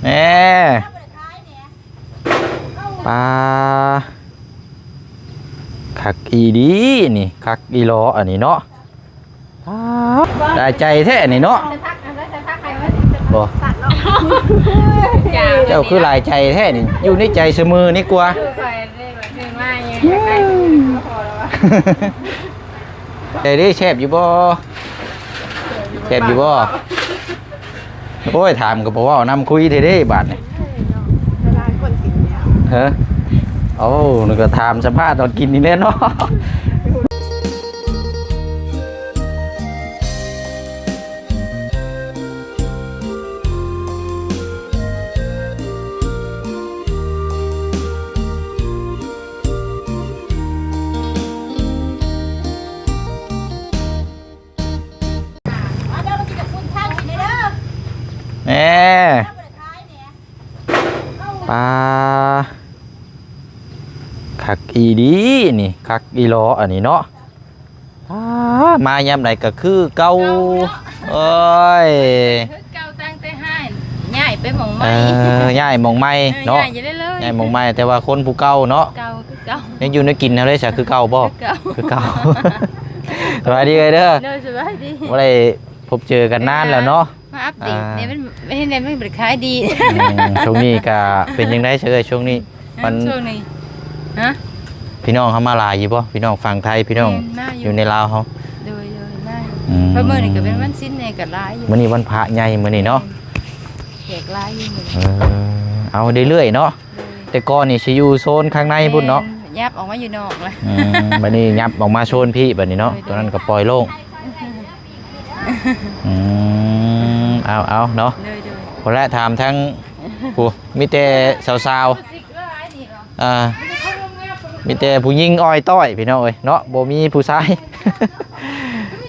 ແນ່ ປາ ຄັກອີ່ຫຼີນີ້ ຄັກອີ່ຫຼໍ່ອັນນີ້ເນາະ. ປາ ຫຼາຍໃຈແທ້ນີ້ເນາະ. ບໍ່ ເຈົ້າຄືຫຼາຍໃຈແທ້ນີ້ ຢູ່ໃນໃຈສະເໝີນີ້ກວ່າ. ໃຈເດ້ ແຊບຢູ່ບໍ່? ແຊບຢູ່ບໍ່? ໂອ້ຍ ຖາມກໍບໍ່ເວົ້ານຳ ຄຸຍແທ້ເດ້ບາດນີ້. ເອີ ໂອ້ ນີ້ກໍຖາມສຳພາດຕອນກິນນີ້ແຫຼະເນາະ. ແນ່ ປາ ຄັກອີ່ຫຼີນີ້ ຄັກອີ່ຫຼໍ່ອັນນີ້ເນາະ. ອາ ມາຍາມໃດກໍຄືເກົ່າ. ເອີຍ ຄືເກົ່າ ຕັ້ງແຕ່ຮ້ານ ຍ້າຍໄປໝ່ອງໃໝ່. ເອີ ຍ້າຍໝ່ອງໃໝ່ເນາະ. ເອີ ຍ້າຍຢູ່ເລື້ອຍໆ ຍ້າຍໝ່ອງໃໝ່ ແຕ່ວ່າຄົນຜູ້ເກົ່າເນາະ. ເກົ່າຄືເກົ່າ. ຍັງຢູ່ແນວກິນເຮົາເດ້ຊະ ຄືເກົ່າບໍ່? ຄືເກົ່າ ຄືເກົ່າ. ສະບາຍດີເອື້ອຍເດີ. ໂດຍ ສະບາຍດີ. ບໍ່ໄດ້ພົບເຈີກັນນານແລ້ວເນາະ. ມາອັບເດດ ອ່າ ແນວມັນ ເຮັດແນວມັນບໍ່ໄດ້ຂາຍດີ. ອືມ ຊ່ວງນີ້ກະເປັນຈັ່ງໃດຊະເອື້ອຍ ຊ່ວງນີ້? ມັນ ຊ່ວງນີ້ ຮະ ພີ່ນ້ອງເຮົາມາຫຼາຍຢູ່ບໍ່? ພີ່ນ້ອງຝັ່ງໄທ ພີ່ນ້ອງ ແມ່ນ ມາຢູ່ ຢູ່ໃນລາວເຮົາ. ໂດຍ ໂດຍ ມາຢູ່. ອືມ ເພາະມື້ນີ້ກໍເປັນວັນສິນແດ່ ກໍຫຼາຍຢູ່. ມື້ນີ້ວັນພະໃຫຍ່ມື້ນີ້ເນາະ. ແມ່ນ ແຂກຫຼາຍຢູ່ມື້ນີ້. ເອີ ເອົາເລື້ອຍໆເນາະ. ໂດຍ ແຕ່ກ່ອນນີ້ຊິຢູ່ໂຊນຂ້າງໃນພຸ້ນເນາະ. ແມ່ນ ຫຍັບອອກມາຢູ່ນອກລະ. ອືມ ບັດນີ້ຫຍັບອອກມາໂຊນພີ້ບັດນີ້ເນາະ. ໂດຍ ໂດຍ ຕົວນັ້ນກໍປ່ອຍໂລ່ງ. ອືມ ເອົາໆເນາະ. ໂດຍໆ ພຸ້ນແຫຼະ ຖາມທາງຜູ້ ມີແຕ່ສາວໆ ອ່າ ມີແຕ່ຜູ້ຍິງອ້ອຍຕ້ອຍພີ່ນ້ອງເອີຍເນາະ ບໍ່ມີຜູ້ຊາຍ.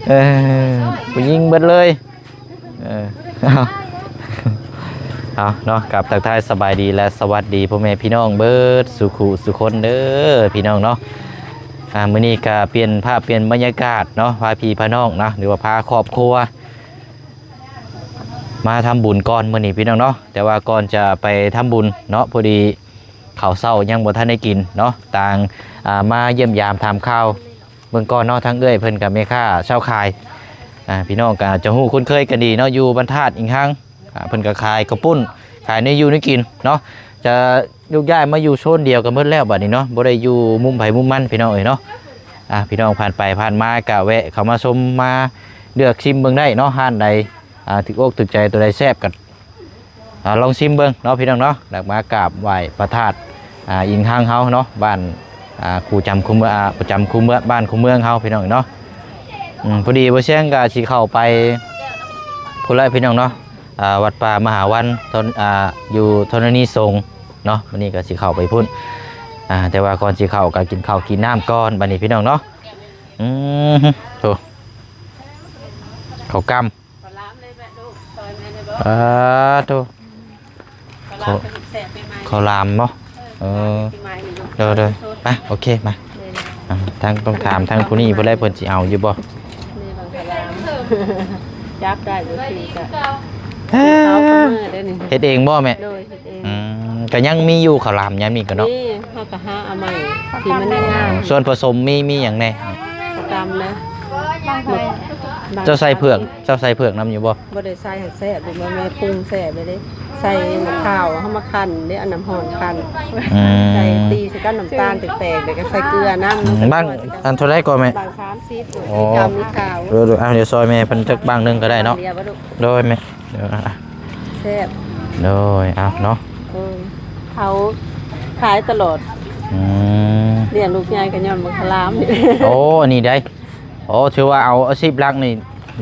ເອີ ຜູ້ຍິງເບິດເລີຍ. ເອີ ເອົາ ເອົາເນາະ ກັບທັກທາຍສະບາຍດີ ແລະ ສະຫວັດດີພໍ່ແມ່ພີ່ນ້ອງເບິດສູ່ຄູ່ສູ່ຄົນເດີພີ່ນ້ອງເນາະ. ອ່າ ມື້ນີ້ກະປ່ຽນພາບປ່ຽນບັນຍາກາດເນາະ ພາພີ່ພານ້ອງນະ ຫຼືວ່າພາຄອບຄົວມາທຳບຸນກ່ອນມື້ນີ້ພີ່ນ້ອງເນາະ. ແຕ່ວ່າກ່ອນຈະໄປທຳບຸນເນາະ ພໍດີເຂົ້າເຊົ້າຍັງບໍ່ທັນໄດ້ກິນເນາະ ຕ່າງ ອ່າ ມາຢ້ຽມຢາມຖາມຂ່າວເບິ່ງກ່ອນເນາະ. ທາງເອື້ອຍເພິ່ນກະແມ່ຄ້າເຊົ້າຂາຍ ອ່າ ພີ່ນ້ອງກະຈະຮູ້ຄຸ້ນເຄີຍກັນດີເນາະ ຢູ່ບ້ານທາດອິງຮັງ. ອ່າ ເພິ່ນກໍຂາຍເຂົ້າປຸ້ນ ຂາຍແນວຢູ່ແນວກິນເນາະ ຈະໂຍກຍ້າຍມາຢູ່ໂຊນດຽວກັນໝົດແລ້ວບັດນີ້ເນາະ ບໍ່ໄດ້ຢູ່ມຸມໃຜມຸມມັນພີ່ນ້ອງເອີຍເນາະ. ອ່າ ພີ່ນ້ອງຜ່ານໄປຜ່ານມາກໍແວະເຂົ້າມາຊົມມາເລືອກຊິມເບິ່ງໄດ້ເນາະ ຮ້ານໃດ ອ່າ ຖືກອົກຖືກໃຈ ຕົວໃດແຊບກໍ ອ່າ ລອງຊິມເບິ່ງເນາະ ພີ່ນ້ອງເນາະ. ແລ້ວມາກາບໄຫວ້ພະທາດ ອ່າ ອິງຮັງເຮົາເນາະ ບ້ານ ອ່າ ຄູ່ຈຳຄູ່ເມືອງ ອ່າ ປະຈຳຄູ່ເມືອງ ບ້ານຄູ່ເມືອງເຮົາ ພີ່ນ້ອງເນາະ. ອືມ ພໍດີບໍ່ແຊງກໍຊິເຂົ້າໄປພຸ້ນແຫຼະ ພີ່ນ້ອງເນາະ. ອ່າ ວັດປ່າມະຫາວັນ ທ່ອນ ອ່າ ຢູ່ທໍລະນີສົງເນາະ. ມື້ນີ້ກໍຊິເຂົ້າໄປພຸ້ນ ອ່າ ແຕ່ວ່າກ່ອນຊິເຂົ້າກໍກິນເຂົ້າກິນນ້ຳກ່ອນບັດນີ້ ພີ່ນ້ອງເນາະ. ອືມ ໂທ້ ເຂົ້າກ່ຳ ເອີ ໂທ້ ເຂົ້າ ເຂົ້າຫຼາມບໍ່? ເອີ ເອີ ໂດຍ ໂດຍ ໄປ ໂອເຄ ມາ ອ່າ ທາງ ຕ້ອງຖາມທາງຜູ້ນີ້ເພິ່ນແຫຼະ ເພິ່ນຊິເອົາຢູ່ບໍ່? ຈັບໄດ້ບໍ່? ເຮັດເອງບໍ່ແມ່? ໂດຍ ເຮັດເອງ. ອືມ ກໍຍັງມີຢູ່ເຂົ້າຫຼາມຍາມນີ້ກໍເນາະ. ນີ້ ເຮົາກໍຫາເອົາໃໝ່ ທີ່ມັນຍັງງາມ. ສ່ວນປະສົມມີ ມີຫຍັງແດ່? ຕຳເລີຍ ເຈົ້າໃສ່ເຜືອກ ເຈົ້າໃສ່ເຜືອກນຳຢູ່ບໍ່? ບໍ່ໄດ້ໃສ່ ໃຫ້ແຊບ ບໍ່ແມ່ນປຸງແຊບເລີຍເດ້. ໃສ່ໝາກຂາວ ເຮົາມາຄັ້ນເດ້ ເອົານ້ຳຮ້ອນຄັ້ນ ອືມ ໃສ່ຕີໃສ່ກັບນ້ຳຕານແຕກໆ ແລ້ວກໍໃສ່ເກືອນຳ. ອືມ ບັ້ງອັນເທົ່າໃດກໍແມ່? ບັ້ງສາມສິບ. ໂອ້ ກຳນີ້ຂາວ. ເອີ ເອີ ເອົາ ດຽວຊ່ອຍແມ່ເພິ່ນຈັກບັ້ງໜຶ່ງກໍໄດ້ເນາະ. ໂດຍແມ່ ດຽວ ອ່ະ ແຊບ. ໂດຍ ເອົາເນາະ ເອີ ເຂົາຂາຍຕະຫຼອດ. ອືມ ລ້ຽງລູກໃຫຍ່ກໍຍ້ອນບັກຂາມນີ້. ໂອ້ ອັນນີ້ໄດ໋. ໂອ້ ຖືວ່າເອົາອາຊີບຫຼັກນີ້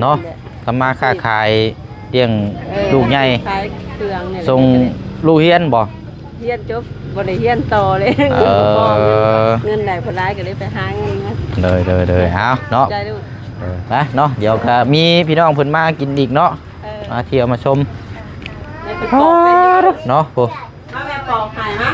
ເນາະ ທຳມາຄ້າຂາຍ ລ້ຽງ ເອີ ລູກໃຫຍ່ ຂາຍເຄື່ອງນີ້ແຫຼະ ສົ່ງລູກຮຽນບໍ່? ຮຽນຈົບ ບໍ່ໄດ້ຮຽນຕໍ່ເລີຍ. ເອີ ເງິນໄດ້ບໍ່ຫຼາຍກໍເລີຍໄປຫາເງິນມາ. ໂດຍ ໂດຍ ໂດຍ ເອົາເນາະ ເອີ ໄປເນາະ. ດຽວກໍມີພີ່ນ້ອງເພິ່ນມາກິນອີກເນາະ. ເອີ ມາທ່ຽວມາຊົມ ເນາະ ໂອ້ ມາແມ່ປອກໃຫ້ມາ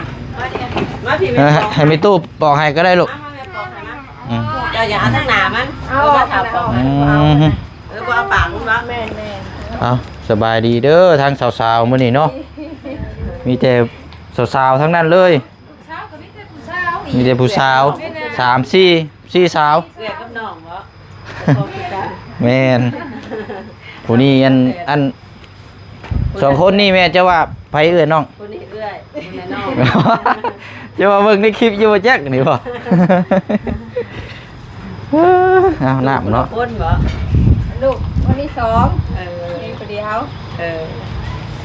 ມາພີ່ແມ່ປອກ ໃຫ້ແມ່ຕູ້ປອກໃຫ້ກໍໄດ້ລູກ. ມາແມ່ປອກໃຫ້ມາ ອືມ ເຈົ້າຢ່າເອົາທາງໜ້າມັນ ເອົາມາຖ້າປອກໃຫ້. ອືມ ເອີ ບໍ່ເອົາປາກມັນບໍ່? ແມ່ນໆ. ເອົາ ສະບາຍດີເດີ ທາງສາວໆມື້ນີ້ເນາະ. ມີແຕ່ສາວໆ ທັງນັ້ນເລີຍ. ຜູ້ສາວກໍມີແຕ່ຜູ້ສາວ ມີແຕ່ຜູ້ສາວ ແມ່ນນະ ສາມ ສີ່ ສີ່ສາວ ເອື້ອຍກັບນ້ອງບໍ? ແມ່ນ ຜູ້ນີ້ອັນ ອັນ ສອງຄົນນີ້ແມ່ນ ເຈົ້າວ່າໃຜເອື້ອຍນ້ອງ? ຜູ້ນີ້ເອື້ອຍ ຜູ້ນັ້ນນ້ອງ ເຈົ້າວ່າເບິ່ງໃນຄລິບຢູ່ບໍ່ຈັກນີ້ບໍ? ເອີ ເອົານ້ຳເນາະ ຄົນບໍ? ລູກຄົນທີສອງ ເອີ ມີຜູ້ດຽວ ເອີ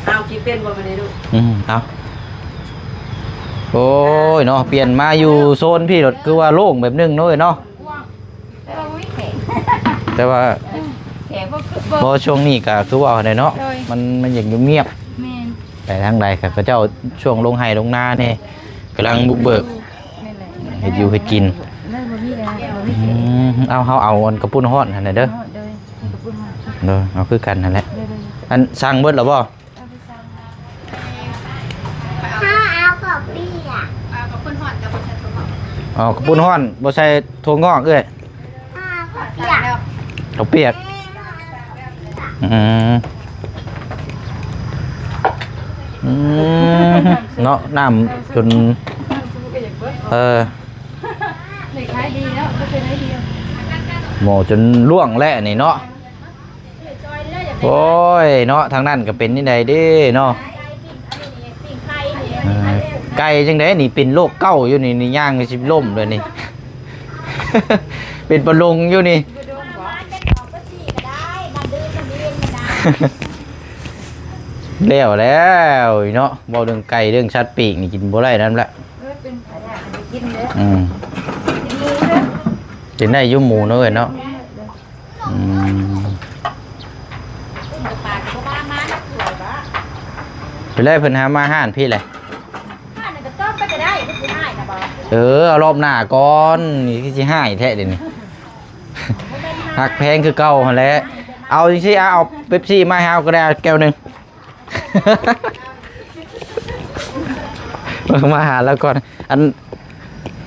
ເອົາກິນເປັນບໍ່ມື້ນີ້ລູກ? ອືມ ເອົາ ໂອ້ຍເນາະ ປ່ຽນມາຢູ່ໂຊນພີ້ໂລດ ຄືວ່າໂລ່ງແບບໜຶ່ງເນາະເອີຍເນາະ. ແຕ່ວ່າ ແຂກບໍ່ ບໍ່ ຊ່ວງນີ້ກໍຄືເວົ້າຫັ້ນແຫຼະເນາະ ໂດຍ ມັນ ມັນຢາກງຽບໆ ແມ່ນ ໄປທາງໃດກໍເຂົາເຈົ້າຊ່ວງລົງໄຮ່ລົງນາແດ່ ກຳລັງບຸກເບີກ ແມ່ນແຫຼະ ເຮັດຢູ່ເຮັດກິນ ເລີຍບໍ່ມີແລ້ວ ບໍ່ມີແຂກ ອືມ ເອົາ ເຮົາເອົາອັນກະປຸ້ນຮ້ອນຫັ້ນແຫຼະເດີ ໂດຍ ເອົາຄືກັນຫັ້ນແຫຼະ ໂດຍ ອັນສັ່ງເບິດແລ້ວບໍ່? ຖ້າເອົາເຂົ້າປຽກ ເອົາເຂົ້າປຸ້ນຮ້ອນ ແຕ່ບໍ່ໃສ່ຖົ່ວງອກ ອໍ ເຂົ້າປຸ້ນຮ້ອນ ບໍ່ໃສ່ຖົ່ວງອກເອື້ອຍ ຖ້າເອົາເຂົ້າປຽກ ເຂົ້າປຽກ ອືມ ອືມ ເນາະ ນ້ຳຈົນ ເອີ ຂາຍດີແລ້ວ ບໍ່ເປັນໄດດຽວ ໝໍ້ຈົນລ່ວງແລ້ວນີ້ເນາະ. ໂອ້ຍເນາະ ທາງນັ້ນກໍເປັນຈັ່ງໃດເດ້ເນາະ ເອີ ໄກ່ຈັ່ງໃດນີ້ ເປັນໂລກເກົາຢູ່ນີ້ ນີ້ຍ່າງຊິລົ້ມເລີຍນີ້ ເປັນປະລົງຢູ່ນີ້ ແລ້ວແລ້ວເນາະ ເວົ້າເລື່ອງໄກ່ເລື່ອງສັດປີກນີ້ກິນບໍ່ໄດ້ນຳລະ ເອີ ເປັນພະຍາດ ກິນເດີ ອືມ ກິນເດີ ກິນໄດ້ຢູ່ໝູເນາະເອີຍເນາະ. ອືມ ເປັນໄດ ເພິ່ນຫາມາຮ້ານພີ້ແຫຼະ ຮ້ານນັ້ນກໍຕ້ອງໄປກໍໄດ້ ຄືຊິຮ້າຍນະບໍ່? ເອີ ເອົາລອບໜ້າກ່ອນ ນີ້ຄືຊິຮ້າຍແທ້ເດນີ້ ຮັກແພງຄືເກົ່າຫັ້ນແຫຼະ ເອົາຈັ່ງຊີ້ ເອົາເປັບຊີມາໃຫ້ເຮົາກໍໄດ້ແກ້ວໜຶ່ງ. ມາຫາລາວກ່ອນ ອັນ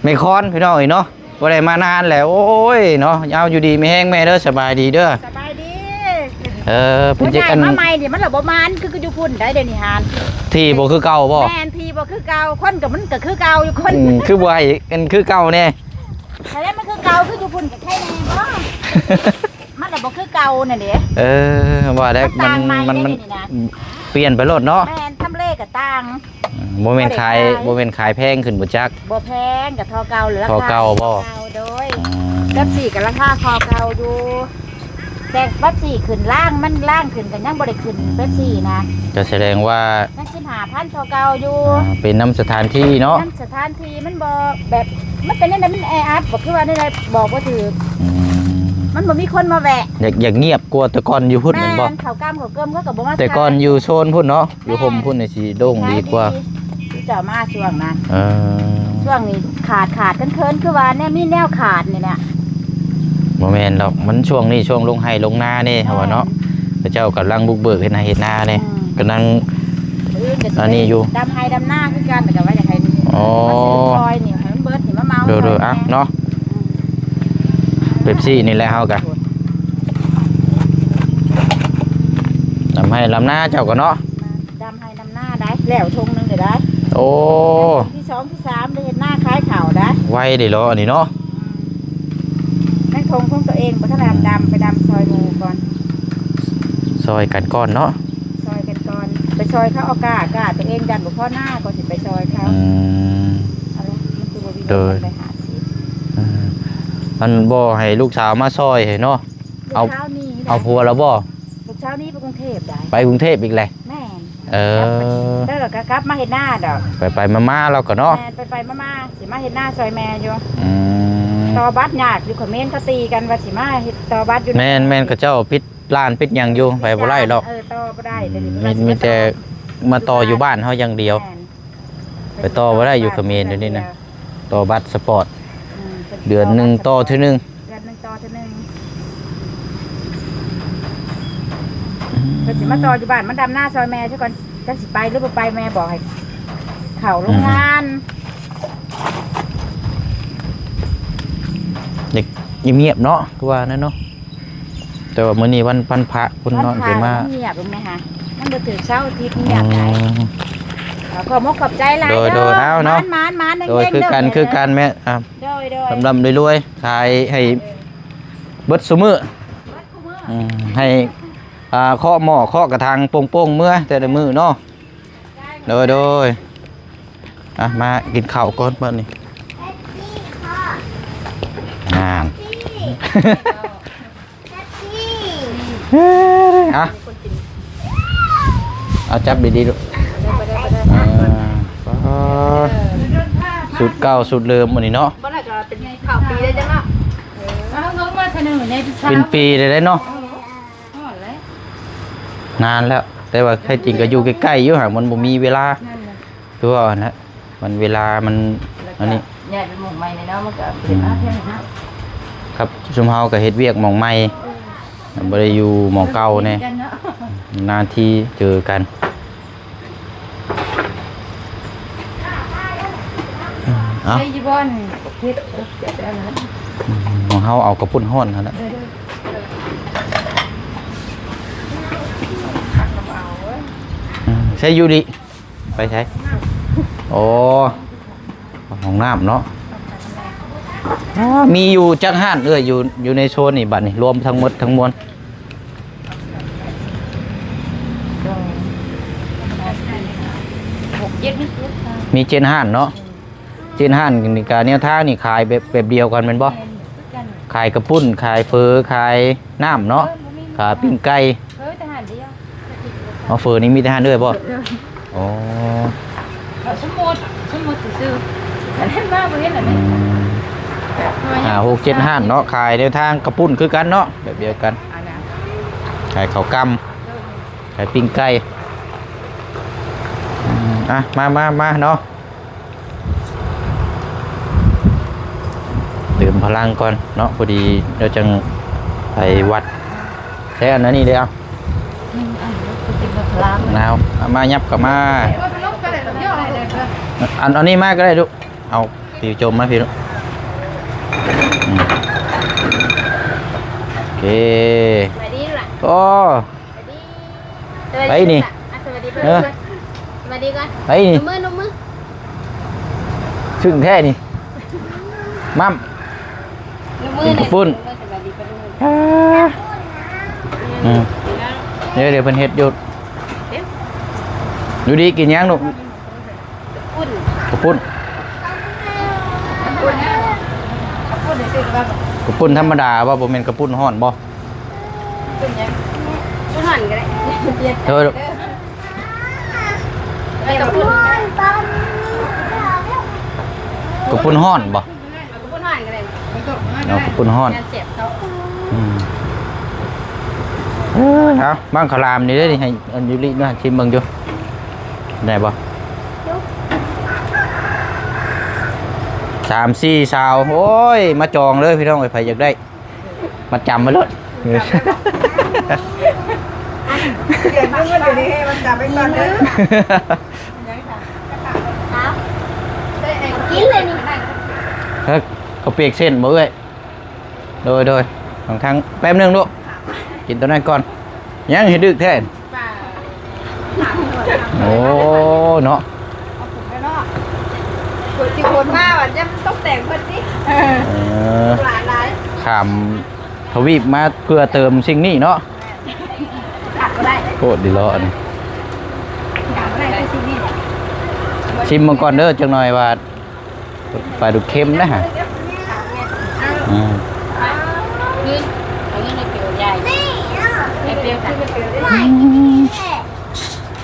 ແມ່ຄອນພີ່ນ້ອງເອີຍເນາະ ບໍ່ໄດ້ມານານແລ້ວ ໂອ້ຍເນາະ ເອົາ ຢູ່ດີມີແຮງແມ່ເດີ ສະບາຍດີເດີ ສະບາຍດີ ເອີ ເປັນຈັ່ງ ຍ້າຍມາໃໝ່ນີ້ມັນລະບໍ່ມານ ຄື ຄືຢູ່ພຸ້ນໄດ໋ ດຽວນີ້ຫັ້ນ ທີ່ບໍ່ຄືເກົ່າບໍ? ແມ່ນ ທີ່ບໍ່ຄືເກົ່າ ຄົນກໍມັນກໍຄືເກົ່າຢູ່ ຄົນ ອືມ ຄືບໍ່ໃຫ້ ອັນ ຄືເກົ່າແດ່ ໃຫ້ມັນຄືເກົ່າ ຄືຢູ່ພຸ້ນກໍໃຄແດ່ບໍ? ມັນລະບໍ່ຄືເກົ່ານັ້ນເດ້ ເອີ ວ່າແລ້ວ ມັນ ມັນ ມັນ ມັນປ່ຽນໄປໂລດເນາະ ແມ່ນ ທຳເລກໍຕ່າງ ອືມ ບໍ່ແມ່ນຂາຍ ບໍ່ແມ່ນຂາຍແພງຂຶ້ນບໍ່ຈັກ ບໍ່ແພງ ກໍທໍ່ເກົ່າ ຫຼືລາຄາທໍ່ເກົ່າບໍ່? ໂດຍ ອືມ ເປັບຊີກໍລາຄາທໍ່ເກົ່າຢູ່ ແຕ່ເປັບຊີຂຶ້ນ ລ້າງມັນ ລ້າງຂຶ້ນກໍຍັງບໍ່ໄດ້ຂຶ້ນ ອືມ ເປັບຊີນະ ກໍສະແດງວ່າ ຍັງສິບຫ້າພັນທໍ່ເກົ່າຢູ່ ອ່າ ເປັນນຳສະຖານທີ່ເນາະ ນຳສະຖານທີ່ ມັນບໍ່ແບບ ມັນເປັນແນວໃດ ມັນແອອັດບໍ່ ຄືວ່າແນວໃດ ບອກບໍ່ຖືກ ອືມ ມັນບໍ່ມີຄົນມາແວະ ຢາກ ຢາກງຽບກວ່າແຕ່ກ່ອນຢູ່ພຸ້ນແມ່ນບໍ່? ແມ່ນ ເຂົາກຳເຂົາເກີມເຂົາກໍບໍ່ມາ ແຕ່ກ່ອນຢູ່ໂຊນພຸ້ນເນາະ ຢູ່ຮົ່ມພຸ້ນ ແມ່ນ ຊິໂລ່ງດີກວ່າ ຄືເຈົ້າມາຊ່ວງນະ ເອີ ຊ່ວງນີ້ຂາດຂາດເຂີນໆ ຄືວ່າແນວມີແນວຂາດນີ້ແຫຼະ ບໍ່ແມ່ນດອກ ມັນຊ່ວງນີ້ຊ່ວງລົງໄຮ່ລົງນາເດ້ ເຮົາວ່າເນາະ ແມ່ນ ເຂົາເຈົ້າກຳລັງບຸກເບີກເຮັດໄຮ່ເຮັດນາເດ້ ອືມ ກຳລັງ ມື້ອື່ນກໍຊິ ອັນນີ້ຢູ່ ດຳໄຮ່ດຳນາຄືກັນ ແຕ່ວ່າຢາກໃຫ້ ອໍ ມາຊື້ຊອຍນີ້ໃຫ້ມັນເບິດນີ້ ມາເໝົາ ໂດຍ ຊອຍ ໂດຍ ແມ່ ອ່ະ ເນາະ ອືມ ເປັບຊີນີ້ແຫຼະ ເຮົາກະ ດຳໄຮ່ດຳນາເຈົ້າກໍເນາະ ດຳໄຮ່ດຳນາໄດ້ ແລ້ວທົ່ງໜຶ່ງເດ້ໄດ້ ໂອ້ ທົ່ງທີສອງທີສາມໄດ້ເຮັດນາຂາຍເຂົ້າໄດ້ ໄວເດ້ເນາະ ອັນນີ້ເນາະ ອືມ ໃນທົ່ງຂອງຕົວເອງບໍ່ທັນໄດ້ດຳ ໄປດຳຊອຍໝູ່ກ່ອນ ຊອຍກັນກ່ອນເນາະ ຊອຍກັນກ່ອນ ໄປຊອຍເຂົາເອົາກ້າ ກ້າຕົວເອງຢ້ານບໍ່ພໍນາ ກໍຊິໄປຊອຍເຂົາ ອືມ ເອົາລະ ມັນຄືບໍ່ມີ ໂດຍ ໄປຫາຊິ ເອີ ອັນບໍ່ໃຫ້ລູກສາວມາຊອຍໃຫ້ເນາະ ເອົາ ເອົາຜົວແລ້ວບໍ່? ລູກສາວໜີໄປກຸງເທບໄດ໋ ໄປກຸງເທບອີກແຫຼະ ແມ່ນ ເອີ ແລ້ວກໍກັບມາເຮັດນາດອກ ໄປໆມາໆ ລາວກໍເນາະ ແມ່ນ ໄປໆມາໆ ຊິມາເຮັດນາຊ່ອຍແມ່ຢູ່ ອືມ ຕໍ່ບັດຍາກຢູ່ ເຂມນເຂົາຕີກັນວ່າຊິມາເຮັດຕໍ່ບັດຢູ່ ແມ່ນໆ ເຂົາເຈົ້າປິດຮ້ານປິດຫຍັງຢູ່ ໄປບໍ່ໄດ້ດອກ ເອີ ຕໍ່ບໍ່ໄດ້ ອືມ ດຽວນີ້ ມີ ມີແຕ່ມາຕໍ່ຢູ່ບ້ານເຮົາຢ່າງດຽວ ແມ່ນ ໄປຕໍ່ບໍ່ໄດ້ຢູ່ເຂມນດຽວນີ້ນະ ຕໍ່ບັດສະປອດ ອືມ ເດືອນໜຶ່ງຕໍ່ເທື່ອໜຶ່ງ ເດືອນໜຶ່ງຕໍ່ເທື່ອໜຶ່ງ ອືມ ເພິ່ນຊິມາຕໍ່ຢູ່ບ້ານ ມາດຳນາຊ່ອຍແມ່ຊະກ່ອນ ຈັກຊິໄປຫຼືບໍ່ໄປ ແມ່ບອກໃຫ້ເຂົ້າໂຮງງານ ອືມ ເດັກງຽບໆເນາະ ຄືວ່ານັ້ນເນາະ ແຕ່ວ່າມື້ນີ້ວັນ ວັນພະ ຄົນເນາະ ວັນພະ ຊິມາ ມັນງຽບລົງແມ່ຫາ ມັນບໍ່ຖືກເສົາອາທິດ ງຽບຫຼາຍ ອືມ ຂອບອົກຂອບໃຈຫຼາຍ ໂດຍ ເດີ ໂດຍ ເອົາເນາະ ໝານໆ ໂດຍ ເຮງໆ ຄືກັນ ເດີ ຄືກັນແມ່ ອ່າ ໂດຍໆ ລຳໆລວຍໆ ຂາຍໃຫ້ເບິດຊຸມື້ ເບິດຊຸມື້ ອືມ ໃຫ້ ອ່າ ເຄາະໝໍ້ເຄາະກະຖັງໂປ່ງໆເມືອແຕ່ລະມື້ເນາະ ໂດຍໆ ອ່ະ ມາກິນເຂົ້າກ່ອນບັດນີ້ ນານ. ອ່ະ ເອົາຈັບດີໆລູກ ເອີ ຊຸດເກົ່າຊຸດເດີມມື້ນີ້ເນາະ ບໍ່ໄດ້ກໍເປັນເຂົ້າປີໄດ້ຈັງເນາະ ເອີ ເອົາລົງມາເທື່ອໜຶ່ງໃນປີ ເປັນປີໄດ້ເນາະ ນານແລ້ວ ແຕ່ວ່າແທ້ຈິງກໍຢູ່ໃກ້ໆຢູ່ ຫາກມັນບໍ່ມີເວລາ ນັ້ນແຫຼະ ຄືວ່າຫັ້ນແຫຼະ ມັນເວລາມັນ ແລ້ວກໍ ອັນນີ້ ຍ້າຍໄປໝ່ອງໃໝ່ແນ່ເນາະ ມັນກໍເປັນ ອືມ ມາເທື່ອໜຶ່ງເນາະ ຄັບ ຊຸມເຮົາກໍເຮັດວຽກໝ່ອງໃໝ່ ເອີ ບໍ່ໄດ້ຢູ່ໝ່ອງເກົ່າແນ່ ເອີ ນານທີເຈີກັນ ເອົາ ໃສ່ຢູ່ບ່ອນເຮັດ ເຮັດແບບນັ້ນ ຂອງເຮົາເອົາກະປຸ້ນຮ້ອນຫັ້ນແຫຼະ ເອີ ເອີ ໃສ່ຢູ່ດີ ໄປໃສ? ອໍ ຫ້ອງນ້ຳເນາະ ອໍ ມີຢູ່ຈັກຮ້ານເອື້ອຍ ຢູ່ ຢູ່ໃນໂຊນນີ້ ບັດນີ້ລວມທັງໝົດທັງມວນ? ຫົກເຈັດ ມີເຈັດຮ້ານ ມີເຈັດຮ້ານເນາະ ເຈັດຮ້ານນີ້ກະແນວທາງນີ້ຂາຍແບບ ແບບດຽວກັນແມ່ນບໍ່? ແມ່ນ ຄືກັນ ຂາຍກະປຸ້ນ ຂາຍເຝີ ຂາຍນ້ຳເນາະ ເອີ ບໍ່ມີ ຂາຍປີ້ງໄກ່ ເຝີແຕ່ຮ້ານດຽວ ອໍ ເຝີນີ້ມີແຕ່ຮ້ານເອື້ອຍບໍ່? ເອີ ອໍ ເອົາສົມມຸດ ສົມມຸດຊື່ໆ ອັນນັ້ນມາບໍ່ເຫັນອັນນີ້ ອືມ ຫ້າຫົກເຈັດຮ້ານເນາະ ຂາຍແນວທາງກະປຸ້ນຄືກັນເນາະ ແບບດຽວກັນ ອັນນັ້ນ ຂາຍເຂົ້າກ່ຳ ເອີ ຂາຍປີ້ງໄກ່ ອືມ ອ່ະ ມາ ມາ ມາເນາະ ເຕີມພະລັງກ່ອນເນາະ ພໍດີດຽວຈັ່ງໄປວັດ ໃຊ້ອັນ ອັນນີ້ເດ້ ເອົາ ອືມ ອັນນີ້ກໍເປັນພະລັງ ໜາວ ເອົາມາ ຫຍັບເຂົ້າມາ ເອີ ອັນ ອັນນີ້ມາກໍໄດ້ລູກ ເອົາ ຕິວໂຈມມາພີ້ລູກ ອືມ ໂອເຄ ສະບາຍດີລູກຫຼານ ໂອ້ ສະບາຍດີ ໄປນີ້ ສະບາຍດີ ເອີ ສະບາຍດີກ່ອນ ໄປນີ້ ນົບມື ນົບມື ຊຶ້ງແທ້ນີ້ ໝ້ຳ ນົບມື ກິນເຂົ້າປຸ້ນ ນົບມື ສະບາຍດີ ອ່າ ອືມ ເດີ ເດີ ເພິ່ນເຮັດຢູ່ ເຮັດ ຢູ່ດີ ກິນຫຍັງລູກ? ປຸ້ນ ເຂົ້າປຸ້ນ ເຂົ້າປຸ້ນ ເຂົ້າປຸ້ນຊື່ໆ ເຂົ້າປຸ້ນທຳມະດາບໍ່? ບໍ່ແມ່ນເຂົ້າປຸ້ນຮ້ອນບໍ່? ປຸ້ນຫຍັງ? ປຸ້ນຮ້ອນກໍໄດ້ ປ່ຽນ ເອີ ເອີ ເຂົ້າປຸ້ນ ເຂົ້າປຸ້ນຮ້ອນບໍ່? ເອົາເຂົ້າປຸ້ນຮ້ອນກໍໄດ້ ເອົາເຂົ້າປຸ້ນຮ້ອນ ແມ່ນແຊບເຂົ້າ ອືມ ເອີ ເອົາ ບັ້ງເຂົ້າຫຼາມນີ້ເດ້ ໃຫ້ອັນຢູລິມາຊິມເບິ່ງຢູ່ ໄດ້ບໍ່? ສາມສີ່ຊາວ ໂອ້ຍ ມາຈອງເລີຍພີ່ນ້ອງເອີຍ ໃຜຢາກໄດ້ ມັດຈຳໄວ້ໂລດ ຈຳໄວ້ບໍ່? ປ່ຽນເງິນດຽວນີ້ ມັດຈຳໄວ້ກ່ອນເດີ ກິນເລີຍນີ້ ເອີ ເຂົ້າປຽກເສັ້ນບໍ່ເອື້ອຍ? ໂດຍ ໂດຍ ທາງ ທາງ ແປັບໜຶ່ງລູກ ກິນຕົວນັ້ນກ່ອນ ຍັງໃຫ້ດຶກແທ້ ໂອ້ ເນາະ ເອົາຜົມແລ້ວເນາະ ຝົນຊິຝົນມາວ່າຈະຕົກແຕ່ງເພິ່ນຕິ ເອີ ຫຼາຍໆ ຂ້າມທະວີບມາເພື່ອເຕີມສິ່ງນີ້ເນາະ ຂາດບໍ່ໄດ້ ໂຄດດີເລາະອັນນີ້ ຂາດບໍ່ໄດ້ຄືສິ່ງນີ້ແຫຼະ ຊິມເບິ່ງກ່ອນເດີ ຈັກໜ່ອຍວ່າ ປາດຸກເຄັມນະຫະ ອືມ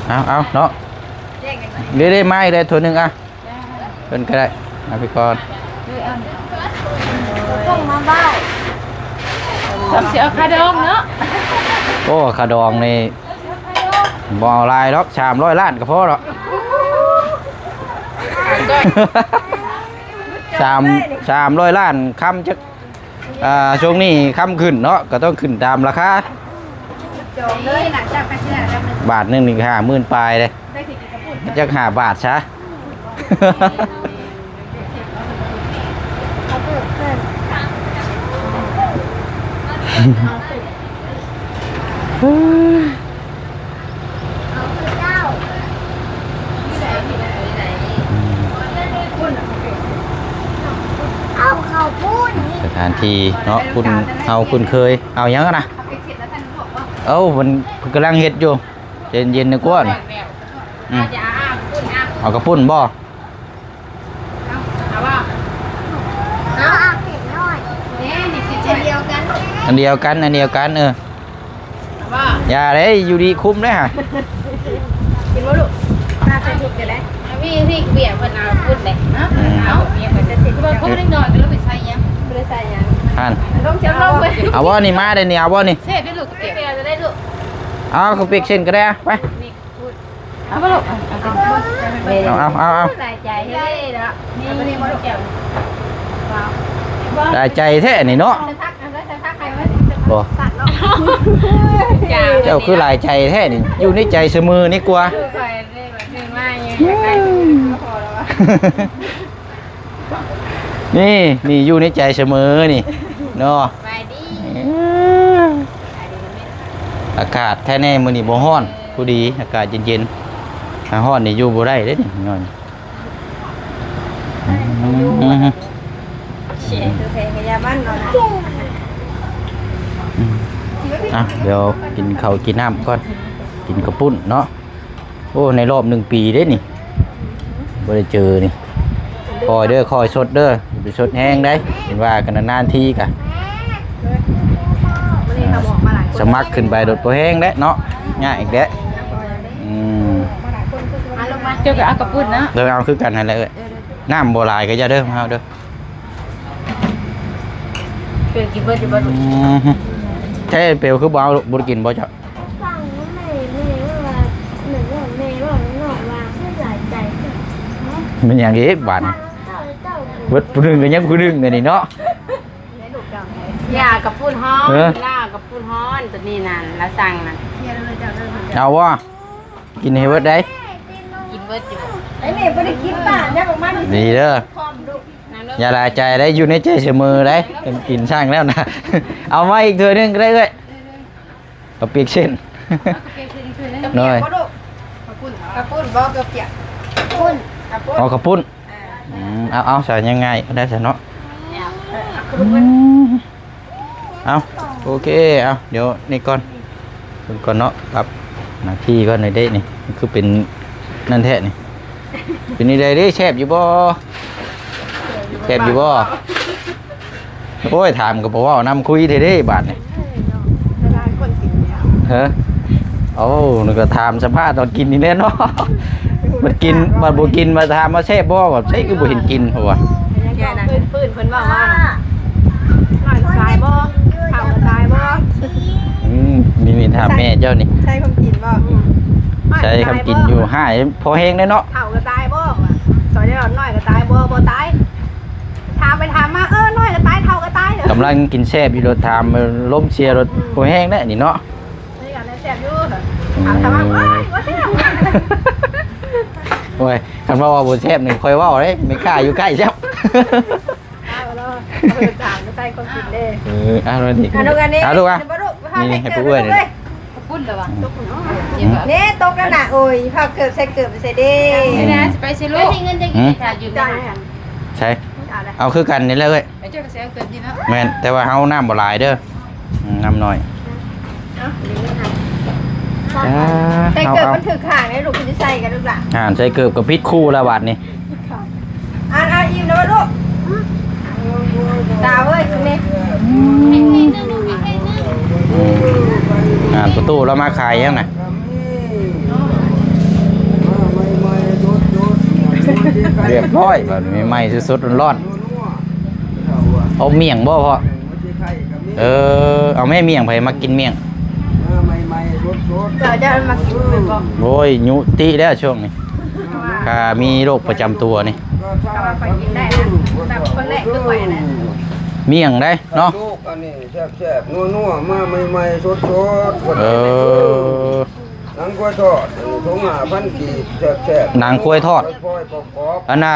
ເອົາ ເອົາເນາະ ເດ້ໆ ມາອີກແລ້ວຖ້ວຍໜຶ່ງ ອ່ະ ເພິ່ນກໍໄດ້ ເອົາໄປກ່ອນ ຕ້ອງມາເວົ້າ ຕ້ອງຊິເອົາຄ່າດອງເນາະ ໂອ້ ຄ່າດອງນີ້ ບໍ່ເອົາຫຼາຍດອກ ສາມຮ້ອຍລ້ານກໍພໍດອກ ສາມ ສາມຮ້ອຍລ້ານຄຳຈັກ ອ່າ ຊ່ວງນີ້ຄຳຂຶ້ນເນາະ ກໍຕ້ອງຂຶ້ນຕາມລາຄາ ບາດໜຶ່ງນີ້ຫ້າໝື່ນປາຍເດ້ ຈັກຫ້າບາດຊະ ເອົາຄືເຈົ້າ ຢູ່ໃສ ຢູ່ໃສ ອັນທີ່ເນາະ ຄຸ້ນ ເຮົາຄຸ້ນເຄີຍ. ເອົາຫຍັງນະ? ເອົາ ມັນກຳລັງເຮັດຢູ່. ໃຈເຢັນໆ ນະກວນ. ອືມ ເອົາກະປຸ້ນບໍ່? ເອົາ ເອົາເຜັດໜ້ອຍ. ເດ້ ນີ້ຊິ ອັນດຽວກັນ ອັນດຽວກັນ ອັນດຽວກັນ ເອີ. ຢ່າເດ້ ຢູ່ດີຄຸມເດ້ຫະ. ກິນບໍ່ລູກ? ຕາໃສ່ເຜັດກໍໄດ້. ມີ ມີເບຍເພິ່ນເອົາພຸ້ນເດ້. ອືມ ເອົາ ເບຍເພິ່ນຈະເສັດ. ເບິ່ງຂອງເດັກນ້ອຍກໍເລີຍໄປໃສ່ຫຍັງ? ບໍ່ໄດ້ໃສ່ຫຍັງ. ຫັ້ນ ລົງຈະລົງໄປ. ເອົາບໍ່ນີ້? ມາໄດ້ນີ້ ເອົາບໍ່ນີ້? ເສດໄດ້ລູກ ເກັບໄດ້ລູກ. ເອົາ ເຂົ້າປີກເສັ້ນກໍໄດ້ ໄປ. ເອົາບໍ່ລູກ? ເອົາ ເອົາ ເອົາ ເອົາ ເອົາ ຫຼາຍໃຈເລີຍເນາະ. ນີ້ ຫຼາຍໃຈແທ້ນີ້ເນາະ. ບໍ່ ເຈົ້າຄືຫຼາຍໃຈແທ້ນີ້ ຢູ່ໃນໃຈສະເໝີນີ້ກວ່າ. ຂ້ອຍນີ້ວ່າ ນີ້ ນີ້ຢູ່ໃນໃຈສະເໝີນີ້ເນາະ. ສະບາຍດີ. ເອີ ອາກາດແທ້ແນ່ ມື້ນີ້ບໍ່ຮ້ອນ ພໍດີ ອາກາດເຢັນໆ. ຖ້າຮ້ອນນີ້ຢູ່ບໍ່ໄດ້ເດ້ນີ້ ນ້ອຍ. ອືມ ເສຍໂຕແທນກະຢ່າມັນເນາະ. ອືມ ອ່ະ ດຽວກິນເຂົ້າກິນນ້ຳກ່ອນ ກິນເຂົ້າປຸ້ນເນາະ. ໂອ້ ໃນລອບໜຶ່ງປີເດ້ນີ້ ບໍ່ໄດ້ເຈີນີ້. ຄ່ອຍເດີ ຄ່ອຍສົດເດີ ໄປສົດແຮງໄດ໋. ເຫັນວ່າກັນນານໆທີກະ ສະໝັກຂຶ້ນໄປໂດດບໍ່ແຮງແລ້ວເນາະ ຍາກອີກແລ້ວ. ອືມ ເຈົ້າກໍເອົາກະປຸ້ນເນາະ. ເດີ ເອົາຄືກັນຫັ້ນແຫຼະເອີຍ. ນ້ຳບໍ່ຫຼາຍກໍຢ່າເດີ ມາເອົາເດີ. ເປັນກິນເບິດຢູ່ບໍ່ລູກ? ອືມ ແທ້ເປວຄືບໍ່ເອົາ ບໍ່ໄດ້ກິນບໍ່ເຈົ້າ? ສັ່ງແມ່ ແມ່ວ່າ ແມ່ວ່າ ແມ່ເວົ້ານອກວ່າຄືຫຼາຍໃຈ. ແມ່ນຫຍັງອີກບາດນີ້? ເບິດຜູ້ໜຶ່ງກໍຍັງຜູ້ໜຶ່ງອັນນີ້ເນາະ. ຢ່າກະປຸ້ນຮ້ອນ ເອີ ລາວກະປຸ້ນຮ້ອນ ໂຕນີ້ນັ້ນລາວສັ່ງນະ. ເອົາບໍ່? ກິນໃຫ້ເບິດໄດ໋. ກິນເບິດຢູ່. ໄອ້ແມ່ບໍ່ໄດ້ກິນປານະ ອອກມານີ້ ດີເດີ. ຢ່າຫຼາຍໃຈໄດ໋ ຢູ່ໃນໃຈສະເໝີໄດ໋. ກິນຊ່າງແລ້ວນະ. ເອົາມາອີກຖ້ວຍໜຶ່ງກໍໄດ້ເອື້ອຍ. ເອົາປີກເສັ້ນ. ເອົາກະເປກເສັ້ນອີກຖ້ວຍໜຶ່ງ. ໂດຍ ກະປຸ້ນບໍ່? ກະເປກ ເອົາກະປຸ້ນ ເອົາກະປຸ້ນ. ອືມ ເອົາ ເອົາ ສາຍງ່າຍໆ ກໍໄດ້ຊະເນາະ. ອືມ ເອົາ ໂອເຄ ເອົາ ດຽວນີ້ກ່ອນ ເບິ່ງກ່ອນເນາະ ປັບໜ້າທີ່ກ່ອນເດ້ນີ້. ມັນຄືເປັນນັ້ນແທ້ນີ້. ເປັນຈັ່ງໃດເດ້ ແຊບຢູ່ບໍ່? ແຊບຢູ່ບໍ່? ໂອ້ຍ ຖາມກໍບໍ່ເວົ້ານຳ ຄຸຍແທ້ເດ້ບາດນີ້. ເອີເນາະ ຫຼາຍໆຄົນກິນແລ້ວ. ເຮີ ໂອ້ ນີ້ກໍຖາມສຳພາດຕອນກິນນີ້ແຫຼະເນາະ. ບັດກິນ ບັດບໍ່ກິນ ມາຖາມວ່າແຊບບໍ່ ແບບໃສຄືບໍ່ເຫັນກິນ ເພາະວ່າ ເພິ່ນ ເພິ່ນເວົ້າວ່າ ນ້ອຍຕາຍບໍ່ ເຖົ້າຕາຍບໍ່. ອືມ ນີ້ ນີ້ຖາມແມ່ເຈົ້ານີ້ ໃສ່ຄຳກິນບໍ່? ອືມ ໃສ່ຄຳກິນຢູ່ ຮ້າຍພໍແຮງເດ້ເນາະ. ເຖົ້າກໍຕາຍບໍ່ ວ່າ ຕອນນີ້ວ່ານ້ອຍກໍຕາຍບໍ່ ບໍ່ຕາຍ. ຖາມໄປຖາມມາ ເອີ ນ້ອຍກໍຕາຍ ເຖົ້າກໍຕາຍ. ກຳລັງກິນແຊບຢູ່ໂລດ ຖາມລົມເຊຍໂລດ. ອືມ ພໍແຮງແລ້ວນີ້ເນາະ. ນີ້ກໍແຊບຢູ່. ອືມ ຖາມວ່າ ໂອ້ຍ ບໍ່ແຊບ. ໂອ້ຍ ຄັນວ່າບໍ່ແຊບນີ້ ຂ້ອຍເວົ້າເດ້ ແມ່ຄ້າຢູ່ໃກ້ແຊບ. ເອົາເນາະ ເອີ ຖາມໃສ່ຄວາມຄິດເດ້. ເອີ ເອົານີ້ ເອົາລູກ ອັນນີ້ ເອົາລູກ ອ່ະ ນີ້ໃຫ້ປູເອື້ອຍນີ້. ເຂົ້າປຸ້ນລະວະ? ອືມ ເດ້ຕົກແລ້ວນະ. ໂອ້ຍ ພາເກີບໃສ່ເກີບໃສ່ເດ້. ນີ້ນະ ຊິໄປໃສລູກ? ຫືມ? ຖ່າຍຢູ່ນີ້. ໃສ່ ເອົາຄືກັນນີ້ແຫຼະເອີຍ. ເຈົ້າກໍຊິເອົາເກີບນີ້ເນາະ. ແມ່ນ ແຕ່ວ່າເຮົານ້ຳບໍ່ຫຼາຍເດີ. ອືມ ນ້ຳໜ້ອຍ. ອ່າ ໃສ່ເກີບມັນຖືກຂ້າງເດ້ລູກ ຄືຊິໃສ່ກັນລູກຫຼ້າ. ອ່າ ໃສ່ເກີບກໍຜິດຄູ່ລະບາດນີ້. ອ່ານ ອ່ານ ອີ່ມແລ້ວບໍ່ລູກ? ຕາເອີຍ ກິນແດ່. ອ່ານ ປະຕູລາວມາຂາຍຫຍັງນະ? ຮຽບຮ້ອຍ ບາດນີ້ໃໝ່ໆ ສົດໆ ຮ້ອນໆ. ເອົາໝ້ຽງບໍ່ພໍ່? ເອີ ເອົາແມ່ໝ້ຽງ ໃຜມັກກິນໝ້ຽງ? ເອີ ໃໝ່ໆ ສົດໆ. ເຈົ້າ ເຈົ້າມັກກິນແມ່ນບໍ່? ໂອ້ຍ ຍຸຕິແລ້ວຊ່ວງນີ້ ຂ້າມີໂລກປະຈຳຕົວນີ້. ເຂົາວ່າຂ້ອຍກິນໄດ້ນະ ແບບຄົນແລກຄືຂ້ອຍນະ. ໝ້ຽງໄດ໋ເນາະ ອັນນີ້ແຊບໆ ນົວໆ ມາໃໝ່ໆ ສົດໆ. ເອີ ໜັງຄວາຍທອດ ຖົງຫ້າພັນກີບ ແຊບໆ. ໜັງຄວາຍທອດ ອັນນ່າ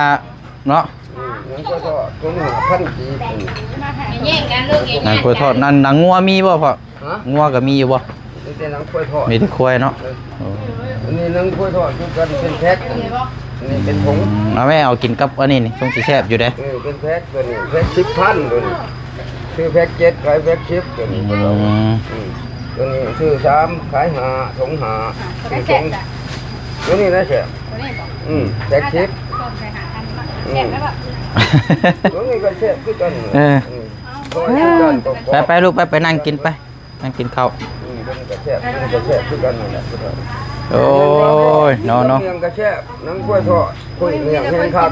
ເນາະ. ອືມ ໜັງຄວາຍທອດ ຖົງຫ້າພັນກີບ. ແຍ່ງກັນລູກ ແຍ່ງກັນ. ໜັງຄວາຍທອດ ໜັງ ໜັງງົວມີບໍ່ພໍ່? ຮະ? ງົວກໍມີຢູ່ບໍ່? ມີແຕ່ໜັງຄວາຍທອດ. ມີແຕ່ຄວາຍເນາະ. ເອີ ໂອ້ ອັນນີ້ໜັງຄວາຍທອດຄືກັນ ເປັນແພັກ ອັນນີ້ເປັນຖົງ. ເອົາແມ່ ເອົາກິນກັບອັນນີ້ນີ້ ຊົງຊິແຊບຢູ່ເດ້. ເອີ ເປັນແພັກ ຕົວນີ້ແພັກສິບພັນ ຕົວນີ້. ຊື້ແພັກເຈັດ ຂາຍແພັກສິບ ຕົວນີ້ ອືມ ອືມ ຕົວນີ້ຊື້ສາມ ຂາຍຫ້າ ຖົງຫ້າ ຊື້ຖົງ ຕົວນີ້ນະແຊບ ຕົວນີ້ບໍ? ອືມ ແພັກສິບ ອືມ ແຊບແລ້ວບໍ? ຕົວນີ້ກໍແຊບຄືກັນ ເອີ ອືມ ໄປໆ ລູກ ໄປ ໄປນັ່ງກິນໄປ ນັ່ງກິນເຂົ້າ ອືມ ຕົວນີ້ກໍແຊບ ຕົວນີ້ກໍແຊບຄືກັນນັ້ນແຫຼະ ໂອ້ຍ ເນາະ ເນາະ ໝ້ຽງກໍແຊບ ໜັງກ້ວຍທອດ ກ້ວຍໝ້ຽງແຮງຄັກ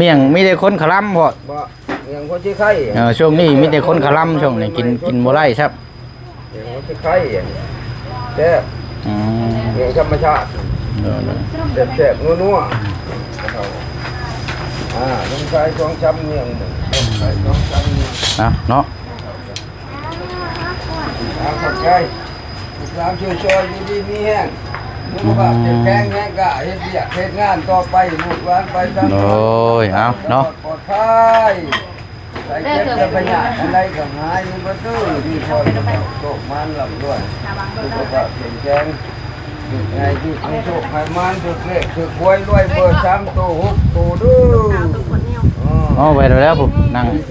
ໝ້ຽງມີແຕ່ຄົນຂະລຳ ເພາະ ໝ້ຽງຄົນຊິໄຄ ເອີ ຊ່ວງນີ້ມີແຕ່ຄົນຂະລຳ ຊ່ວງນີ້ກິນ ກິນບໍ່ໄດ້ຊ້ຳ ໝ້ຽງຄົນຊິໄຄ ແຊບ ອືມ ໝ້ຽງທຳມະຊາດ ເອີ ແຊບໆ ນົວໆ ອ່າ ລົງຊາຍສອງສາມໝ້ຽງ ລົງຊາຍສອງສາມໝ້ຽງ ອ່ະ ເນາະ ອ່າ ຂອບໃຈ ລູກຫຼານຊ່ວຍຊ່ອຍ ຢູ່ດີມີແຮງ ສຸຂະພາບເຂັ້ມແຂງ ແຮງກ້າເຮັດວຽກເຮັດງານຕໍ່ໄປ ລູກຫຼານໄປທາງ ໂອ້ຍ ເອົາເນາະ ປອດໄພ ໄປເຈັບໄປພະຍາດອັນໃດກໍຫາຍເບິດເດີ ມີພອນໂຊກໝານລ່ຳລວຍ ສຸຂະພາບເຂັ້ມແຂງ ຖືກໃຫຍ່ຖືກໃຫ້ໂຊກໃຫ້ໝານ ຖືກເລກຖືກຫວຍ ລວຍເບີສາມໂຕຫົກໂຕເດີ ອໍ ໄວ້ແລ້ວພຸ້ນ ນັ່ງ ເອີຍ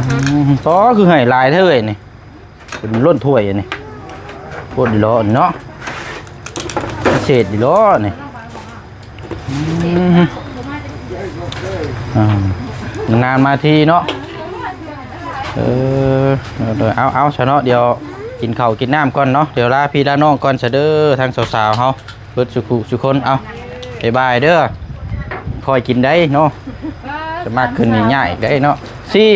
ອືມ ອໍ ຄືໃຫ້ຫຼາຍແທ້ເອີຍນີ້ ເປັນລົ້ນຖ້ວຍອັນນີ້ ໂພດດີຫຼໍ່ເນາະ ພິເສດດີຫຼໍ່ນີ້ ອືມ ອ່າ ນານມາທີເນາະ ເອີ ເອົາ ເອົາຊະເນາະ ດຽວກິນເຂົ້າກິນນ້ຳກ່ອນເນາະ ດຽວລາພີ່ລານ້ອງກ່ອນຊະເດີ ທາງສາວໆເຮົາ ເບິດສຸຜູ້ສຸຄົນ ເອົາ ບາຍບາຍເດີ ຄ່ອຍກິນໄດ້ເນາະ ສະໝັກຂຶ້ນນີ້ຍາກອີກໄດ້ເນາະ ສີ່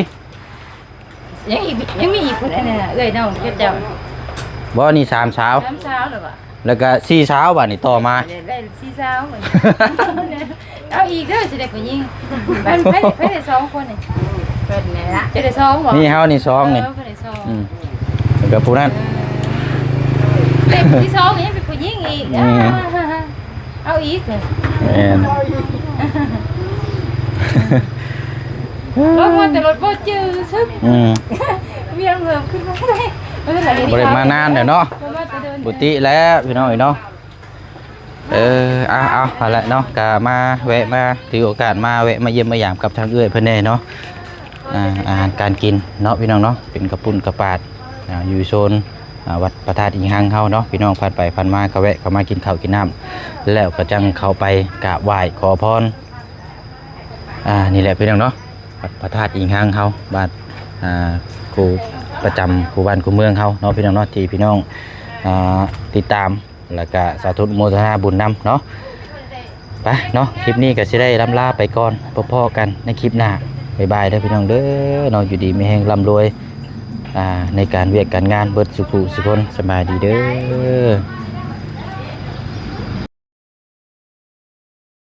ຍັງອີກ ຍັງມີອີກຄົນອັນນັ້ນນະ ເອື້ອຍນ້ອງເຈົ້າ ບໍ່ ນີ້ສາມສາວ ສາມສາວແລ້ວບໍ່ ແລ້ວກໍສີ່ສາວບາດນີ້ຕໍ່ມາ ໄດ້ສີ່ສາວ ເອົາອີກເດີ ຊິໄດ້ຜູ້ຍິງ ເພິ່ນ ເພິ່ນ ເພິ່ນໄດ້ສອງຄົນນີ້ ເພິ່ນນີ້ລະ ຈະໄດ້ສອງບໍ່ ນີ້ເຮົານີ້ສອງນີ້ ເອີ ເພິ່ນໄດ້ສອງ ອືມ ແລ້ວກໍຜູ້ນັ້ນ ເອີ ເປັນທີ່ສອງນີ້ຍັງເປັນຜູ້ຍິງອີກ ອືມ ເອົາອີກເລີຍ ແມ່ນ ລົງມາແຕ່ລົດບໍ່ຈື່ຊຶກ ອືມ ວຽງເຫືອມຂຶ້ນມາ ບໍ່ໄດ້ມານານແລ້ວເນາະ ບໍ່ມາແຕ່ດົນ ປົກກະຕິແລ້ວພີ່ນ້ອງເອີຍເນາະ ເອີ ເອົາ ເອົາ ຫັ້ນແຫຼະເນາະ ກະມາແວະມາ ຖືໂອກາດມາແວະມາຢ້ຽມມາຢາມກັບທາງເອື້ອຍເພິ່ນແດ່ເນາະ ອ່າ ອາຫານການກິນເນາະ ພີ່ນ້ອງເນາະ ເປັນກະປຸ້ນກະປາດ ອ່າ ຢູ່ໂຊນ ອ່າ ວັດພະທາດອີງຮັງເຮົາເນາະ ພີ່ນ້ອງຜ່ານໄປຜ່ານມາກໍແວະເຂົ້າມາກິນເຂົ້າກິນນ້ຳ ແລ້ວກໍຈັ່ງເຂົ້າໄປກາບໄຫວ້ຂໍພອນ ອ່າ ນີ້ແຫຼະພີ່ນ້ອງເນາະ ວັດພະທາດອີງຮັງເຮົາ ບ້ານ ອ່າ ຄູ່ປະຈຳຄູ່ບ້ານຄູ່ເມືອງເຮົາເນາະ ພີ່ນ້ອງເນາະ ທີ່ພີ່ນ້ອງ ອ່າ ຕິດຕາມ ແລ້ວກະສາທຸອະນຸໂມທະນາບຸນນຳເນາະ ໄປເນາະ ຄລິບນີ້ກໍຊິໄດ້ລ່ຳລາໄປກ່ອນ ພົບພໍ້ກັນໃນຄລິບໜ້າ ບາຍບາຍເດີພີ່ນ້ອງເດີເນາະ ຢູ່ດີມີແຮງລ່ຳລວຍ ອ່າ ໃນການວຽກການງານເບິດສຸຜູ້ສຸຄົນ ສະບາຍດີເດີ.